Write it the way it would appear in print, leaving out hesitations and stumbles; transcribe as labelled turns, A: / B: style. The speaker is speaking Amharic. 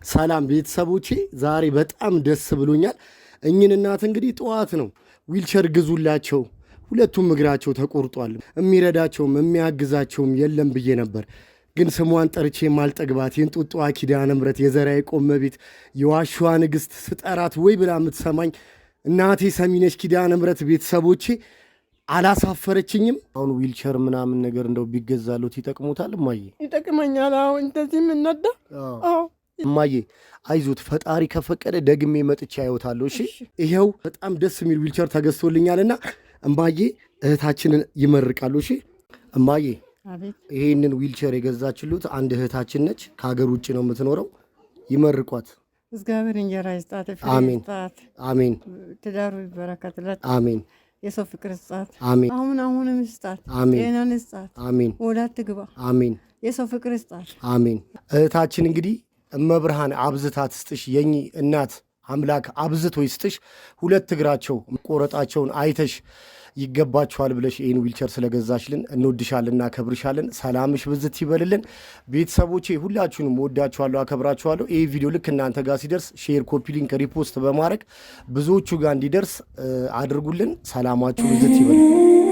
A: ሰላም ቤተሰቦቼ፣ ዛሬ በጣም ደስ ብሎኛል። እኝን እናት እንግዲህ ጠዋት ነው ዊልቸር ግዙላቸው፣ ሁለቱም እግራቸው ተቆርጧል፣ የሚረዳቸውም የሚያግዛቸውም የለም ብዬ ነበር። ግን ስሟን ጠርቼ የማልጠግባት የእንጦጦዋ ኪዳነ ምሕረት የዘርዓ ያዕቆብ እመቤት የዋሻዋ ንግሥት ስጠራት ወይ ብላ የምትሰማኝ እናቴ ሰሚነሽ ኪዳነ ምሕረት ቤተሰቦቼ አላሳፈረችኝም። አሁን ዊልቸር ምናምን ነገር እንደው ቢገዛሉት ይጠቅሙታል እማዬ?
B: ይጠቅመኛል። አዎ እንደዚህ የምነዳ፣ አዎ።
A: እማዬ አይዞት፣ ፈጣሪ ከፈቀደ ደግሜ መጥቼ አየዎታለሁ። እሺ፣ ይኸው በጣም ደስ የሚል ዊልቸር ተገዝቶልኛልና እማዬ እህታችንን ይመርቃሉ። እሺ እማዬ።
B: አቤት።
A: ይህንን ዊልቸር የገዛችሉት አንድ እህታችን ነች። ከሀገር ውጭ ነው የምትኖረው። ይመርቋት።
B: እግዚአብሔር እንጀራ ይስጣት፣ ፍሬ
A: አሜን።
B: ይስጣት፣
A: አሜን።
B: ትዳሩ ይበረከትለት፣
A: አሜን።
B: የሰው ፍቅር ይስጣት።
A: አሜን።
B: አሁን አሁንም ይስጣት፣
A: አሜን።
B: ጤናን ይስጣት፣
A: አሜን።
B: ወዳት ትግባ፣
A: አሜን።
B: የሰው ፍቅር ይስጣት።
A: አሜን። እህታችን እንግዲህ እመብርሃን አብዝታ ትስጥሽ፣ የኚህ እናት አምላክ አብዝቶ ይስጥሽ። ሁለት እግራቸው መቆረጣቸውን አይተሽ ይገባቸዋል ብለሽ ይህን ዊልቸር ስለገዛሽልን እንወድሻለን፣ እናከብርሻለን። ሰላምሽ ብዝት ይበልልን። ቤተሰቦቼ ሁላችሁንም ወዳችኋለሁ፣ አከብራችኋለሁ። ይህ ቪዲዮ ልክ እናንተ ጋር ሲደርስ share፣ copy link፣ repost በማድረግ ብዙዎቹ ጋር እንዲደርስ አድርጉልን። ሰላማችሁ ብዝት ይበል።